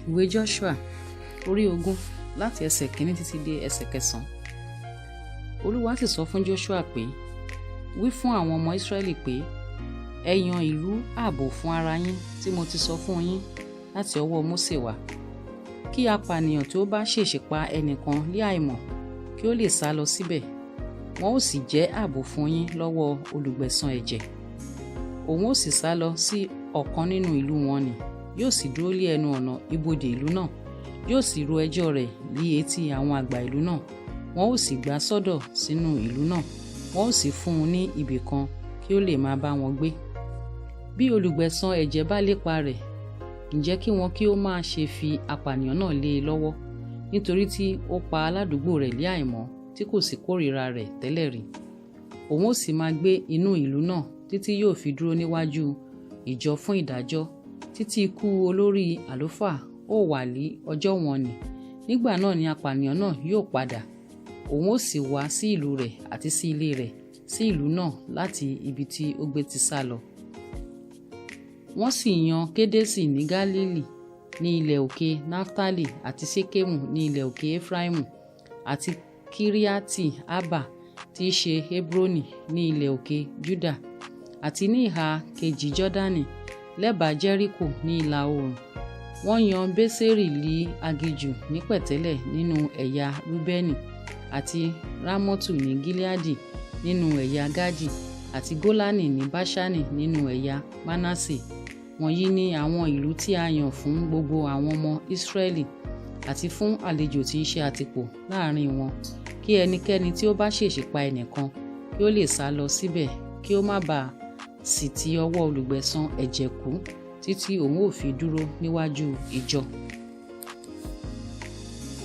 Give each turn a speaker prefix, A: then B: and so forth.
A: Ìwé Joshua orí 20 láti ẹsẹ̀ kìíní títí dé ẹsẹ̀ kẹsàn-án. Olúwa sì sọ fún Joshua pé, wí fún àwọn ọmọ Ísírẹ́lì pé, ẹ yan ìlú ààbò fún ara yín tí mo ti sọ fún yín láti ọwọ́ Mósè wá. Kí apànìyàn tí ó bá ṣèṣì pa ẹnìkan lé àìmọ̀ kí ó lè sá lọ síbẹ̀, wọn ó sì jẹ́ ààbò fún yín lọ́wọ́ olùgbẹ̀san ẹ̀jẹ̀. Òun ó sì sá lọ sí ọ̀kan nínú ìlú wọn nì, yóò sì dúró lé ẹnu ọ̀nà ibodè ìlú náà, yóò sì ro ẹjọ́ rẹ̀ lí etí àwọn àgbà ìlú náà, wọn ó sì gbà sọ́dọ̀ sínú ìlú náà, wọn ó sì fún un ní ibì kan kí ó lè máa bá wọn gbé. Bí olùgbẹ̀san ẹ̀jẹ̀ bá lépa rẹ̀, ǹjẹ́ kí wọn kí ó má ṣe fi apànìyàn náà lé e lọ́wọ́, nítorí tí ó pa aládùúgbò rẹ̀ lé àìmọ́ tí kò sì kórìíra rẹ̀ tẹ́lẹ̀ rí. Òun ó sì máa gbé inú ìlú náà títí yóò fi dúró níwájú ìjọ fún ìdájọ́, títí ikú olórí àlùfáà ó wà lí ọjọ́ wọn nì. Nígbà náà ni apànìyàn náà yóò padà, òun ó sì wá sí ìlú rẹ̀ àti sí ilé rẹ̀, sí ìlú náà láti ibi tí ó gbé ti sá lọ. Wọ́n sì yan Kédésì ní Gálílì ní ilẹ̀ òkè Naftali àti Ṣékémù ní ilẹ̀ òkè Efraimu àti Kíríátì Arba tí í ṣe Hebroni ní ilẹ̀ òkè Juda àti ní ìhà kejì Jọ́dánì lẹ́bàá Jẹ́ríkò ní ìlà oòrùn. Wọ́n yan Bésérì lí aginjù ní pẹ̀tẹ́lẹ̀ nínú ẹ̀yà Rúbẹ́nì àti Rámọ́tù ní Gileadi nínú ẹ̀yà Gádì àti Gólánì ní Báṣánì nínú ẹ̀yà Mánásè. Wọ̀nyí ni àwọn ìlú tí a yàn fún gbogbo àwọn ọmọ Ísírẹ́lì àti fún àlejò tí ń ṣe àtìpó láàrin wọn, kí ẹnikẹ́ni tí ó bá ṣèṣì pa ẹnìkan kí ó lè sá lọ síbẹ̀ kí ó má bàa sì ti ọwọ́ olùgbẹ̀san ẹ̀jẹ̀ kú títí òun ó fi dúró níwájú ìjọ.